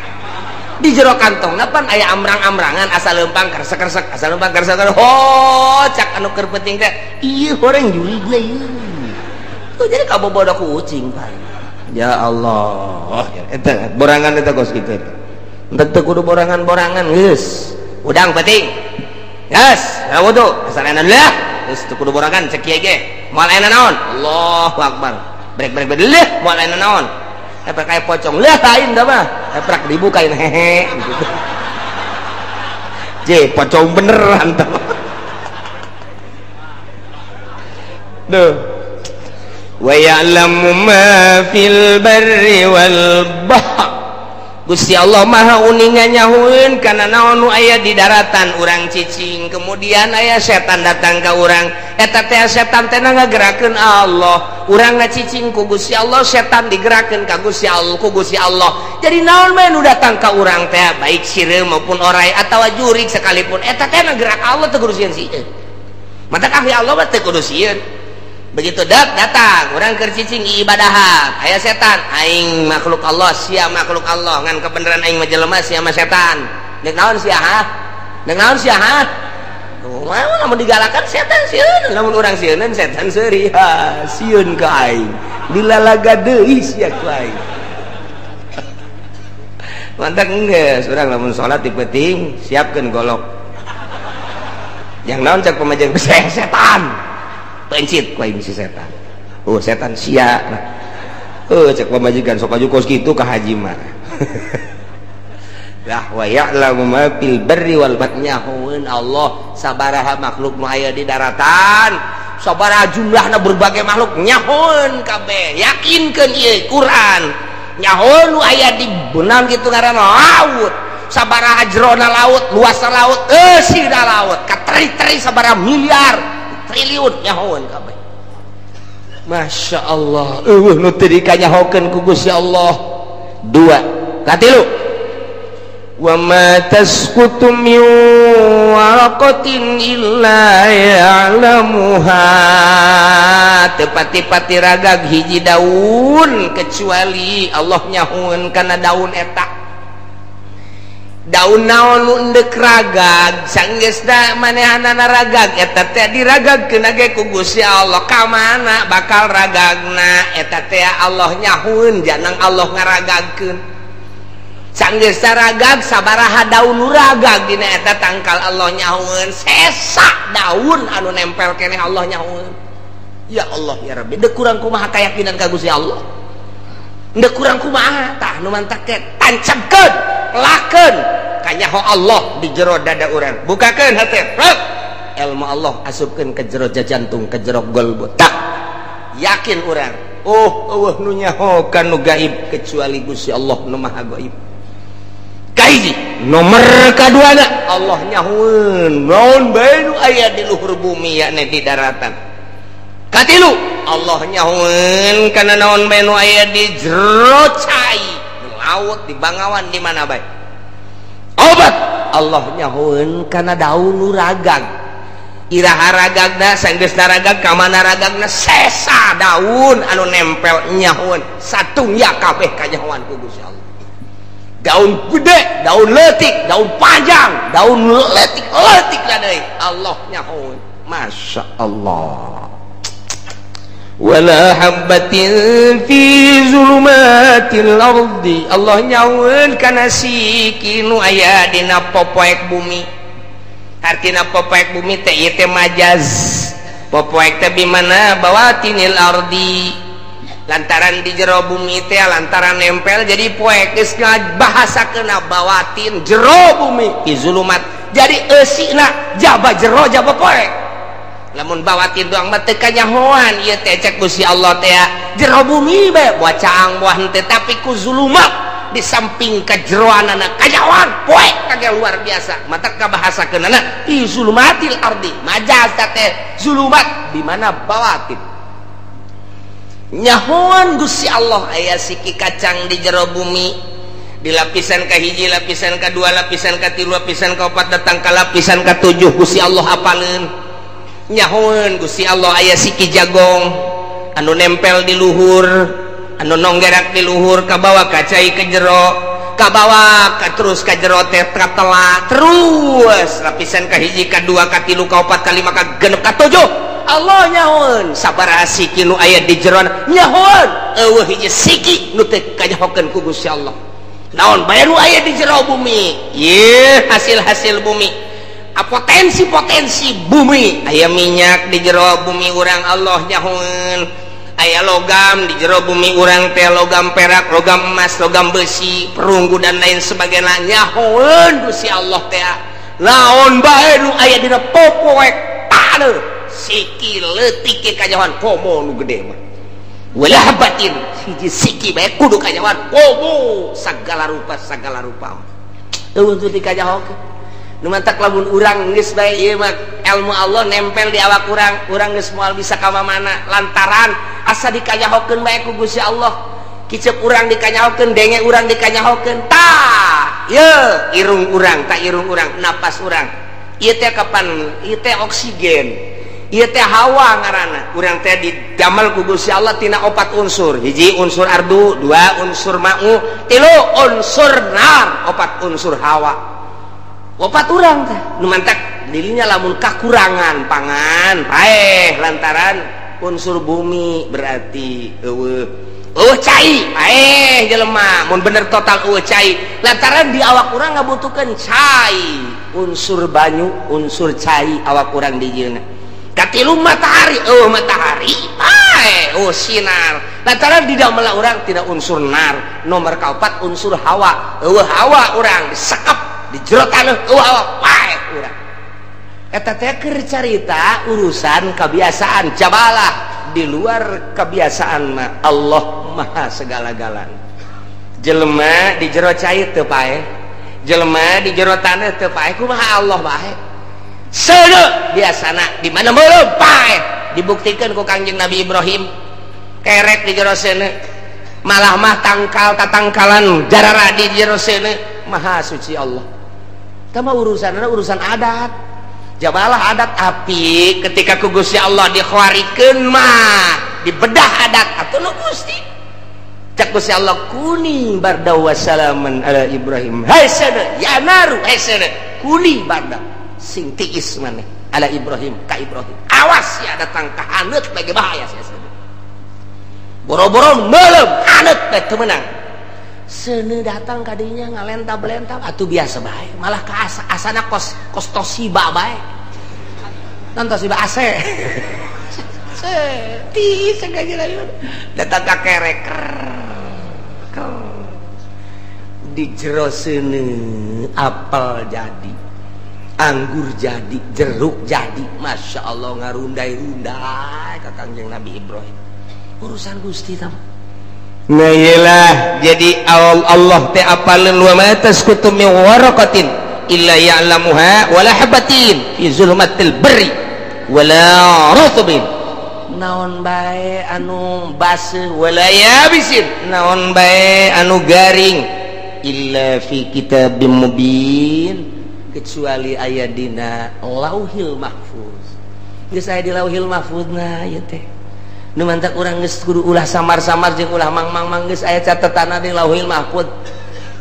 Di jero kantongna pan aya amrang-amrangan asal leumpang keresek-keresek asal leumpang keresek. Oh, cak anu keur penting teh ieu horeng jurigna ieu. Tuh jadi kabobodo ku ucing pan. Ya Allah, eta borangan eta kos kitu eta. Henteu teu kudu borangan-borangan geus. Udang penting. Geus, wudu asal enak lah. Geus teu kudu borangan cek kieu ge. Moal aya naon? Allahu akbar. Brek-brek leuh moal aya naon? Eprak kayak pocong lah lain dah mah. Eprak dibukain hehe gitu. Je, pocong beneran tah. Duh. Wa ya'lamu ma fil barri wal bahr. Gusti Allah Maha uninga nyahueun kana naon nu aya di daratan urang cicing, kemudian aya setan datang ka urang. Eta teh setan teh ngagerakeun Allah. Urang ngacicing ku Gusti Allah, setan digerakkeun ka Gusti Allah, ku Gusti Allah. Jadi naon bae nu datang ka urang teh, baik sireum maupun orai atawa jurig sekalipun, eta teh ngagerak Allah teu kudu sieun sieun. Matak ahli Allah mah teu kudu sieun. Begitu dak datang urang keur cicing ibadahan, aya setan, aing makhluk Allah, sia makhluk Allah, ngan kebenaran aing mah jelema sia mah setan. Deuk naon sia ha? Deuk naon sia ha? Kumaha lamun digalakan setan sieun, lamun urang sieunan setan seuri, ha sieun ka aing. Dilalaga deui sia ku aing. Mantak geus urang lamun salat di peuting siapkeun golok. Yang naon cak pamajikan setan. Pencit ku aing si setan. Oh setan sia. Oh cek pamajikan sok aju kos kitu ka haji mah. Lah wa ya'lamu ma fil barri wal bahri. Nyahoeun Allah sabaraha makhluk nu aya di daratan, sabaraha jumlahna berbagai makhluk nyahoeun kabeh. Yakinkeun ieu Quran. Nyahoeun nu aya di beunang kitu ngaranna laut. Sabaraha jerona laut, luasna laut, eusina laut, kateri-teri sabaraha miliar triliun nyahoeun kabeh. Masya Allah, eueuh nu teu dikanyahokeun ku Gusti Allah. Dua, katilu. Wa ma tasqutu min waraqatin illa ya'lamuha. Teu pati-pati ragag hiji daun kecuali Allah nyahoeun kana daun eta. Daun naon nu endek ragag sanggeusna manehanana ragag eta teh diragagkeun ge ku Gusti Allah. Ka mana bakal ragagna eta teh Allah nyahueun janang Allah ngaragagkeun. Sanggeusna ragag sabaraha daun nu ragag dina eta tangkal Allah nyahueun, sesa daun anu nempel keneh Allah nyahueun. Ya Allah ya Rabbi, deuk kurang kumaha kayakinan ka Gusti Allah. Deuk kurang kumaha tah nu mantak teh tancapkeun, lakeun kanyaho Allah di jero dada urang. Bukakeun hate, rek. Ilmu Allah asupkeun ke jero jantung, ke jero golbu. Tak yakin urang. Oh, eueuh nu nyaho ka nu gaib kecuali Gusti Allah nu Maha Gaib. Kahiji, nomor kaduana Allah nyahoeun naon bae nu aya di luhur bumi yakni di daratan. Katilu Allah nyahoeun kana naon bae nu aya di jero cai, di laut, di bangawan, di mana bae. Obat Allah nyahoeun kana daun nu ragag. Iraha ragagna sanggeusna ragag ka mana ragagna sesa daun anu nempel nyahoeun satungya kabeh kanyahoan ku Gusti Allah. Daun gede, daun leutik, daun panjang, daun leutik-leutik deui Allah nyahoeun. Masya Allah. Wala habbatin fi zulumatil ardi Allah nyahoeun kana siki nu aya dina popoek bumi. Artina popoek bumi teh ieu teh majaz. Popoek teh bimana bawatinil ardi. Lantaran di jero bumi teh lantaran nempel jadi poek geus bahasakeuna bawatin jero bumi fi zulumat. Jadi eusina jaba jero jaba poek. Lamun bawatin doang mah teu kanyahoan ieu teh cek Gusti Allah teh jero bumi bae buah caang buah henteu tapi ku zulumat di samping kejeroanana kanyahoan poek kagak luar biasa. Mata kabahasakeunana fi zulumatil ardi majaz teh zulumat di mana bawatin. Nyahoan Gusti Allah aya siki kacang di jero bumi di lapisan ka hiji, lapisan ka dua, lapisan ka tilu, lapisan ka opat datang ka lapisan ka tujuh Gusti Allah apaleun. Nyahoan Gusti Allah aya siki jagong anu nempel di luhur, anu nonggerak di luhur kabawa ka cai ke jero, kabawa ka terus ka jero teh katela terus lapisan ka hiji, ka dua, ka tilu, ka opat, ka lima, ka genep, ka tujuh. Allah nyahoan sabaraha siki nu aya di jero nyahoan eueuh hiji siki nu teu kanyahokeun ku Gusti Allah. Naon bae nu aya di jero bumi? Ieu hasil-hasil bumi, potensi-potensi bumi. Aya minyak di jero bumi urang Allah nyahoan. Aya logam di jero bumi urang teh logam perak, logam emas, logam besi, perunggu dan lain sebagainya nyahoan Gusti Allah teh. Naon bae nu aya dina popoek taneuh siki leutik ge kanyahoan komo nu gede mah. Wala batin hiji siki bae kudu kanyahoan komo sagala rupa sagala rupa. Eueuh teu dikanyahokeun. Nu mantak lamun urang geus bae ieu mah ilmu Allah nempel di awak urang, urang geus moal bisa ka mana lantaran asa dikanyahokeun bae ku Gusti Allah. Kicep urang dikanyahokeun, denge urang dikanyahokeun. Tah, ye irung urang, tah irung urang, napas urang. Ieu teh kapan? Ieu teh oksigen. Ieu teh hawa ngaranna. Urang teh didamel ku Gusti Allah tina opat unsur. Hiji unsur ardu, dua unsur ma'u, tilu unsur nar, opat unsur hawa. Opat urang teh nu mantak dirinya lamun kakurangan pangan paeh lantaran unsur bumi berarti eueuh eueuh cai paeh jelema mun bener total eueuh cai lantaran di awak urang ngabutuhkeun cai unsur banyu unsur cai awak urang dijieunna. Katilu matahari eueuh matahari paeh eueuh sinar lantaran di damel urang tidak unsur nar. Nomor kaopat unsur hawa eueuh hawa urang disekep di jero taneuh eueuh hawa paeh urang. Eta teh keur carita urusan kebiasaan jabalah di luar kebiasaan mah Allah maha segala-galana. Jelema di jero cai teu paeh, jelema di jero taneuh teu paeh, kumaha Allah bae. Seuneu biasana di mana meureum paeh dibuktikan ku Kangjeng Nabi Ibrahim kerek di jero seuneu malah mah tangkal tatangkalan jarara di jero seuneu. Maha suci Allah. Tama urusanna urusan adat. Jabalah adat api ketika ku Gusti Allah dikhawarikeun mah dibedah adat atuh nu Gusti. Cak Gusti Allah kuni barda wa salaman ala Ibrahim. Hai seuneu ya naru hai seuneu kuni barda sing tiis maneh ala Ibrahim ka Ibrahim. Awas ya datang ka haneut bagi bahaya sia seuneu. Boro-boro meuleum haneut teh teu meunang. Seuneu datang kadinya ngalentap-lentap atuh biasa bae malah ka asana kos kos Toshiba bae. Non Toshiba AC. Ti sengaja datang ka kerek. Di jero seuneu apel jadi, anggur jadi, jeruk jadi. Masya Allah ngarundai-rundai ka Kangjeng Nabi Ibrahim. Urusan Gusti tah. Nah iyalah jadi Allah teh apaleun wa ma tasqutu min waraqatin illa ya'lamuha wala habatin fi zulumatil barri wala rutbin Naon bae anu baseuh wala yabisin, naon bae anu garing, illa fi kitabim mubin, kecuali aya dina Lauhil Mahfuz. Geus aya di Lauhil Mahfuz na ieu teh. Nu mantak urang geus kudu ulah samar-samar jeung ulah mang-mang-mang, geus aya catetanna di Lauhil Mahfuz.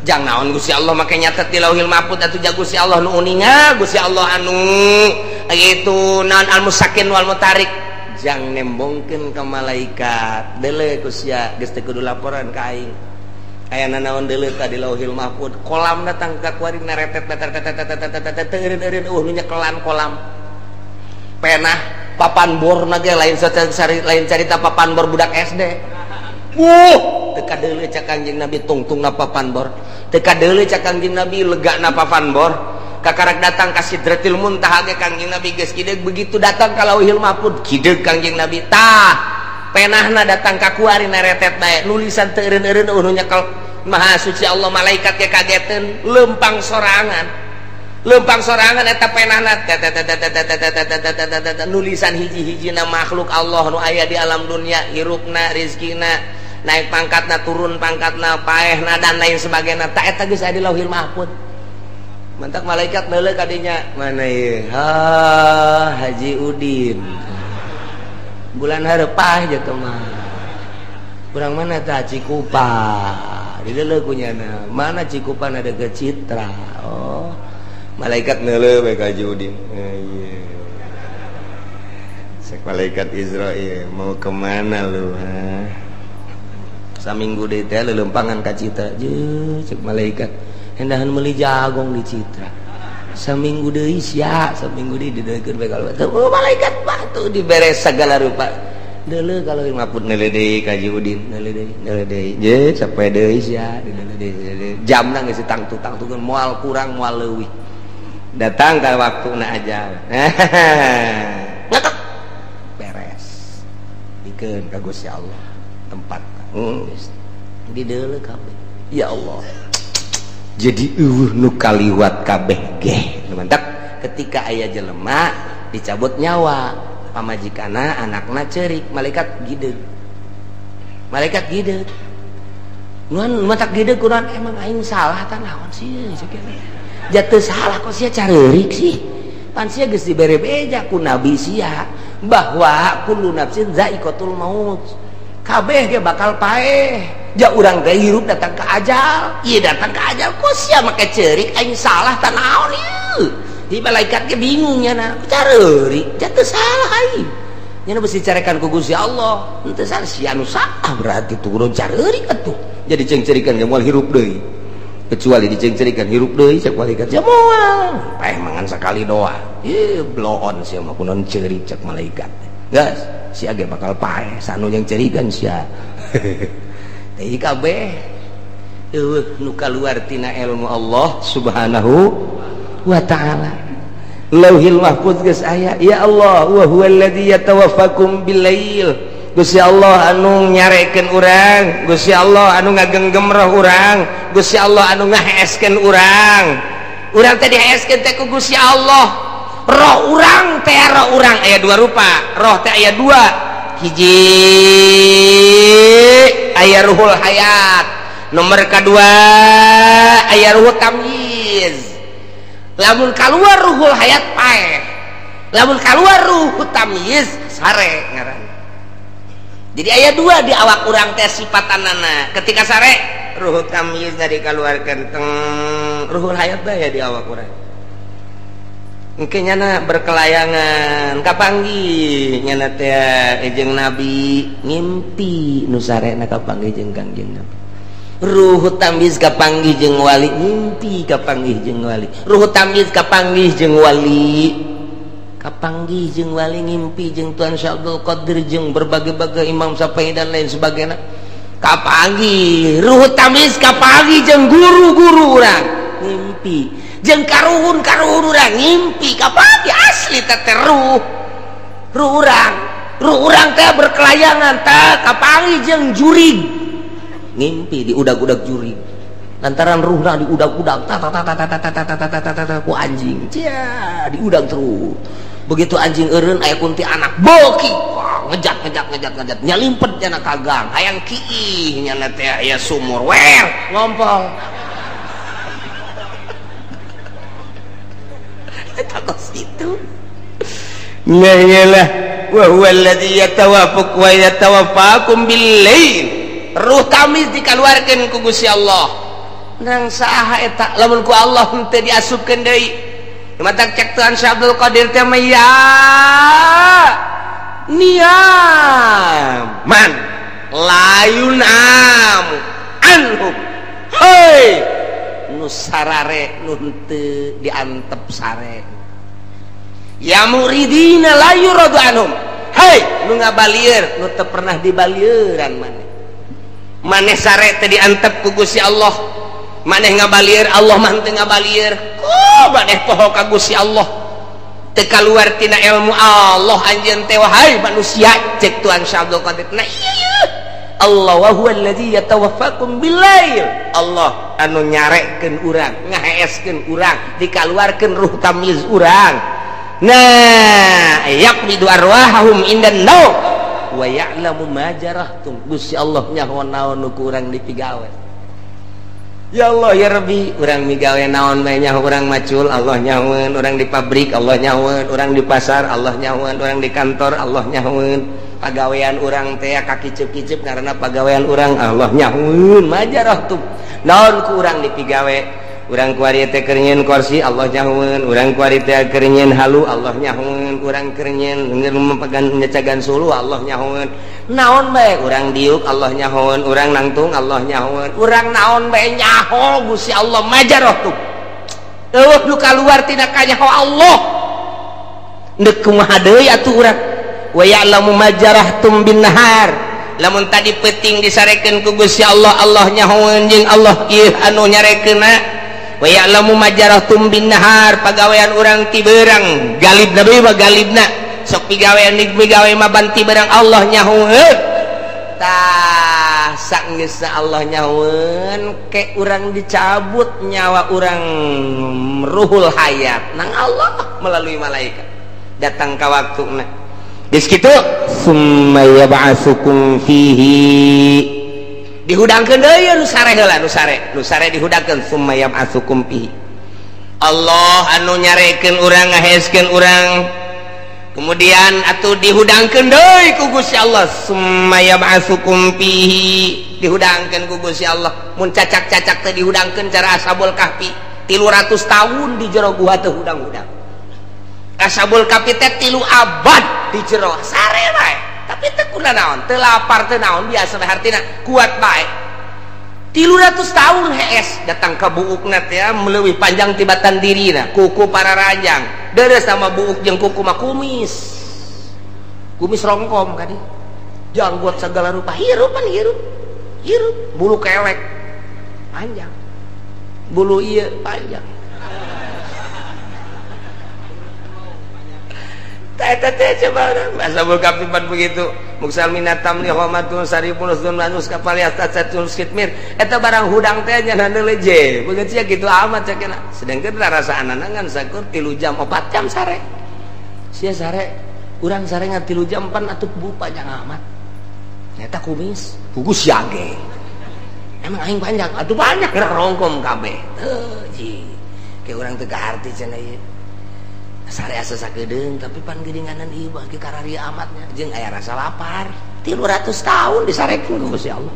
Jang naon Gusti Allah make nyatet di Lauhil Mahfuz atuh ja Gusti Allah nu uninga, Gusti Allah anu itu naon al-musakin wal mutarik. Jang nembongkeun ka malaikat, deuleu ku sia geus teu kudu laporan ka aing. Aya nanaon deuleu ka di Lauhil Mahfuz, kolam datang ka kuari neretet tetet eureun-eureun eueuh nu nyekelan kolam. Penah papan bor na ge lain lain carita papan bor budak SD. Wuh, teu kadeuleu cak Kangjeng Nabi tungtungna papan bor. Teu kadeuleu cak Kangjeng Nabi legana papan bor. Kakarak datang ka Sidratil Muntaha ge Kangjeng Nabi geus kideug, begitu datang ka Lauhil Mahfuz kideug Kangjeng Nabi. Tah, penahna datang ka kuari neretet bae, nulisan teu eureun-eureun eueuh nu nyekel. Maha suci Allah, malaikat ge kageteun, leumpang sorangan. Lempang sorangan eta penahna nulisan hiji-hijina makhluk Allah nu aya di alam dunia, hirupna, rizkina, naik pangkatna, turun pangkatna, paehna dan lain sebagainya. Ta eta geus aya di Lauhil Mahfuz. Mantak malaikat neuleuh ka dinya, mana ieu? Ha, Haji Udin. Bulan hareup gitu mah. Kurang mana tah Cikupa. Dideuleuh ku nyana. Mana Cikupa na deukeut Citra. Oh. Malaikat neuleuh bae ka Haji Udin. Ieu. Sek malaikat Israil mau kemana lu? Ha? Saminggu deui teh leuleumpangan ka Citra. Jeung cek malaikat hendahan meuli jagong di Citra. Saminggu deui sia, saminggu deui dideuleukeun bae ka oh, malaikat batu dibere segala rupa. Deuleuh ka Lauhil Mahfuz neuleuh deui ka Haji Udin, neuleuh deui, neuleuh deui. Je sapoe deui sia, dideuleuh deui. Jamna geus ditangtu-tangtukeun moal kurang moal leuwih. Datang ke waktu na ajal. Ngetok. Beres. Dikeun ka Gusti Allah tempat. Dideuleuh kabeh. Ya Allah. Jadi eueuh nu kaliwat kabeh geh. Mantap ketika aya jelema dicabut nyawa, pamajikana anakna ceurik, malaikat gideug. Malaikat gideug. Nuan matak gideug kunaon emang aing salah tah naon sih jatuh salah kok sia careurik sih. Pan sia geus dibere beja ku nabi sia bahwa kullu nafsin zaiqatul maut. Kabeh ge bakal paeh. Ja urang teh hirup datang ke ajal. Ieu datang ke ajal kok sia make ceurik aing salah tah naon ieu. Di malaikat ge bingung nya careurik jatuh salah aing. Nya besi carekan ku Gusti Allah. Henteu salah sia nu salah berarti turun careurik atuh. Jadi cengcerikan ge moal hirup deui. Kecuali dicengcerikan hirup deui cek malaikat sia moal. Paeh mangan sakali doa. Ieu bloon sia mah kunaon ceurik cek malaikat. Geus sia ge bakal paeh sanu yang cerikan sia. Teh kabeh eueuh nu kaluar tina ilmu Allah Subhanahu wa ta'ala. Lauhil Mahfuz geus aya, ya Allah wa huwallazi yatawaffakum billail. Gusti Allah anu nyarekeun urang, Gusti Allah anu ngagenggem roh urang, Gusti Allah anu ngaheeskeun urang. Urang teh diheeskeun teh ku Gusti Allah. Roh urang teh roh urang aya dua rupa. Roh teh aya dua. Hiji aya ruhul hayat, nomor kedua aya ruhul tamyiz. Lamun kaluar ruhul hayat paeh, lamun kaluar ruhul tamyiz sare ngaran. Jadi aya dua di awak urang teh sifatanana. Ketika sare ruhul tamyiz dikaluarkeun teng ruhul hayat bae di awak urang. Engke nyana berkelayangan kapanggih nyana teh jeung nabi ngimpi nu sarena kapanggih jeung Kangjeng Nabi. Ruh tamyiz kapanggih jeung wali ngimpi kapanggih jeung wali. Ruh tamyiz kapanggih jeung wali. Kapanggih jeung wali ngimpi jeung Tuan Syekh Abdul Qadir jeung berbagai-bagai Imam Syafi'i dan lain sebagainya. Kapanggih ruh tamyiz kapanggih jeung guru-guru urang ngimpi. Jeung karuhun-karuhun urang ngimpi kapanggih asli teh ruh. Ruh urang, ruh urang teh berkelayangan teh kapanggih jeung jurig. Ngimpi diudag-udag jurig. Lantaran ruhna diudag-udag ta ta ta ta ta ta ta ta ta ta ku anjing. Cia, diudag terus. Begitu anjing eureun aya kunti anak boki. ngejat ngejat ngejat ngejat nyalimpet nyana ka gang hayang kiih nyana teh aya sumur wer ngompol eta kos kitu. Nah iyalah wa huwa alladzi yatawaffaq wa yatawaffakum bil lail. Ruh tamis dikaluarkeun ku Gusti Allah. Nang saha eta lamun ku Allah henteu diasupkeun deui. Matak cek Tuhan Syekh Abdul Qadir teh mah ya niaman layun am anhum. Hei nu sarare nu henteu diantep sare. Ya muridina la yuradu anhum. Hei nu ngabalieur nu teu pernah dibalieuran maneh. Maneh sare teh diantep ku Gusti Allah. Maneh ngabalieur Allah mah teu ngabalieur. Oh maneh poho ka Gusti Allah. Teu kaluar tina ilmu Allah anjeun teh wahai manusia cek Tuhan Syekh Abdul Qadir. Nah iya Allah wa huwa allazi yatawaffakum billail. Allah anu nyarekeun urang, ngaheeskeun urang, dikaluarkeun ruh tamyiz urang. Nah, yaqbidu arwahahum indan naum wa ya'lamu ma jarahtum. Gusti Allah nyaho naon nu ku urang dipigawe. Ya Allah ya Rabbi, urang migawe naon bae nyaho urang macul Allah nyahoeun, urang di pabrik Allah nyahoeun, urang di pasar Allah nyahoeun, urang di kantor Allah nyahoeun. Pagawean urang teh kakiceup-kiceup karena pagawean urang Allah nyahoeun ma jarahtum. Naon ku urang dipigawe? Urang kuari teh keur nyieun kursi Allah nyahoeun, urang kuari teh keur nyieun halu Allah nyahoeun, urang keur nyieun memegan nyecagan sulu Allah nyahoeun. Naon bae urang diuk Allah nyahoeun, urang nangtung Allah nyahoeun, urang naon bae nyaho Gusti Allah majaroh tuh. Eueuh nu kaluar tina kanyaho Allah. Deuk kumaha deui atuh urang? Wa ya'lamu ma jarahtum bin nahar. Lamun tadi peuting disarekeun ku Gusti Allah, Allah nyahoeun jeung Allah ieu anu nyarekeunna. Wa ya'lamu ma jarahtum bin nahar, pagawean urang ti beurang galibna deui mah galibna sok pigawean migawe mah banti beurang Allah nyahoeun. Tah saenggeusna Allah nyahoeun ke urang dicabut nyawa urang ruhul hayat nang Allah melalui malaikat datang ka waktuna. Geus kitu summa yab'atsukum fihi dihudangkeun deui nu sare heula nu sare dihudangkeun summa yab'atsukum fihi. Allah anu nyarekeun urang ngaheskeun urang kemudian atuh dihudangkeun deui ku Gusti Allah summa yab'atsukum fihi dihudangkeun ku Gusti Allah. Mun cacak-cacak teh dihudangkeun cara Ashabul Kahfi 300 tahun di jero gua teh hudang-hudang. Ashabul Kahfi teh 3 abad di jero sare bae. Tapi teu kuna naon, teu lapar teu naon, biasa bae hartina kuat bae. 300 tahun hees datang ka buukna teh leuwih panjang tibatan dirina, kuku pararanjang. Deres sama buuk jeung kuku mah kumis. Kumis rongkom kadi. Janggot segala rupa, hirup pan hirup. Hirup, bulu kelek panjang. Bulu ieu panjang. Eta teh coba Ashabul Kahfi pan begitu. Muksal minatam li homatun saripun usdun manus kapal yastatun skitmir. Eta barang hudang teh nya leje. Begitu sia kitu amat cekena. Sedangkeun rarasaanana ngan sakur 3 jam 4 jam sare. Sia sare, urang sare ngan 3 jam pan atuh bu panjang amat. Eta kumis, kugus yage. Emang aing panjang, atuh banyak gerak rongkom kabeh. Teu ji. Ke urang teu kaharti cenah ieu. Sare asa sakedeung tapi pan geuninganan ieu bagi kararia amatnya jeung aya rasa lapar. 300 tahun disarekeun ku Gusti Allah.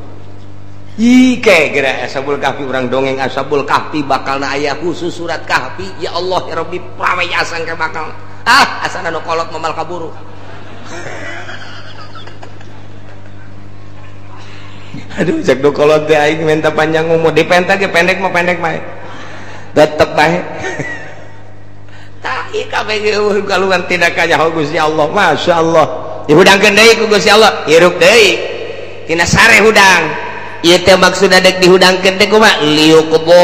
Ih ke geura Ashabul Kahfi urang dongeng Ashabul Kahfi bakalna aya khusus surat Kahfi. Ya Allah ya Rabbi prawe asang ke bakal. Ah asana nu kolot momal kaburu. Aduh cek nu kolot teh aing minta panjang umur dipenta ge pendek mah pendek mah. Tetep bae. Tai kabeh eueuh kaluar tidak kanyaho Gusti Allah. Masya Allah. Dihudangkeun deui ku Gusti Allah, hirup deui. Tina sare hudang. Ieu teh maksudna dek dihudangkeun teh kumaha? Liyuqdo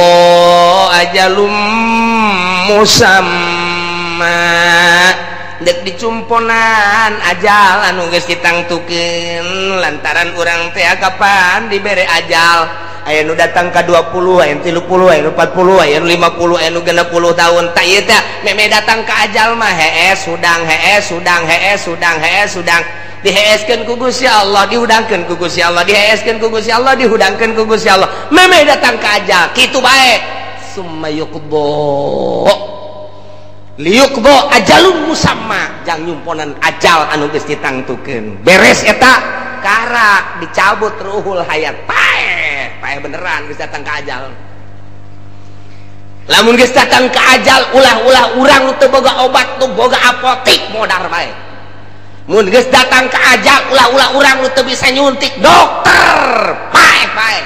ajalum musamma. Dek dicumponan ajal anu geus ditangtukeun lantaran urang teh kapan dibere ajal. Aya nu datang ka 20, aya nu 30, aya nu 40, aya nu 50, aya nu 60 tahun. Tak ieu teh meme datang ka ajal mah hees hudang hees hudang hees hudang hees hudang. Diheeskeun ku Gusti Allah, dihudangkeun ku Gusti Allah, diheeskeun ku Gusti Allah, dihudangkeun ku Gusti Allah. Memeh datang ka ajal, kitu bae. Summa yuqdo liyuqdo ajalun musamma, jang nyumponan ajal anu geus ditangtukeun. Beres eta karak dicabut ruhul hayat, paeh, paeh beneran geus datang ka ajal. Lamun geus datang ka ajal, ulah-ulah urang nu teu boga obat, nu boga apotik modar bae. Mun geus datang ka ajal, ulah-ulah urang nu teu bisa nyuntik dokter, paeh paeh.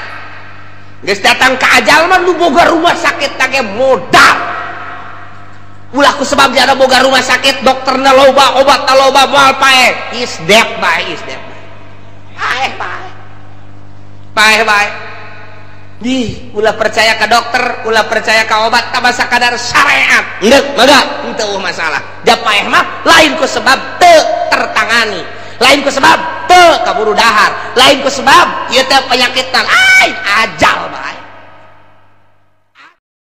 Geus datang ka ajal mah nu boga rumah sakit tage modal. Ulah ku sebab ada boga rumah sakit, dokterna loba, obatna loba, moal paeh. Is dead bae, is dead bae. Paeh paeh. Paeh bae. Di ulah percaya ke dokter, ulah percaya ke obat, tambah sakadar syariat. Endek, mangga, henteu masalah. Da paeh mah lain ku sebab teu tertangani, lain ku sebab teu kaburu dahar, lain ku sebab ieu teh penyakitna, lain ajal bae.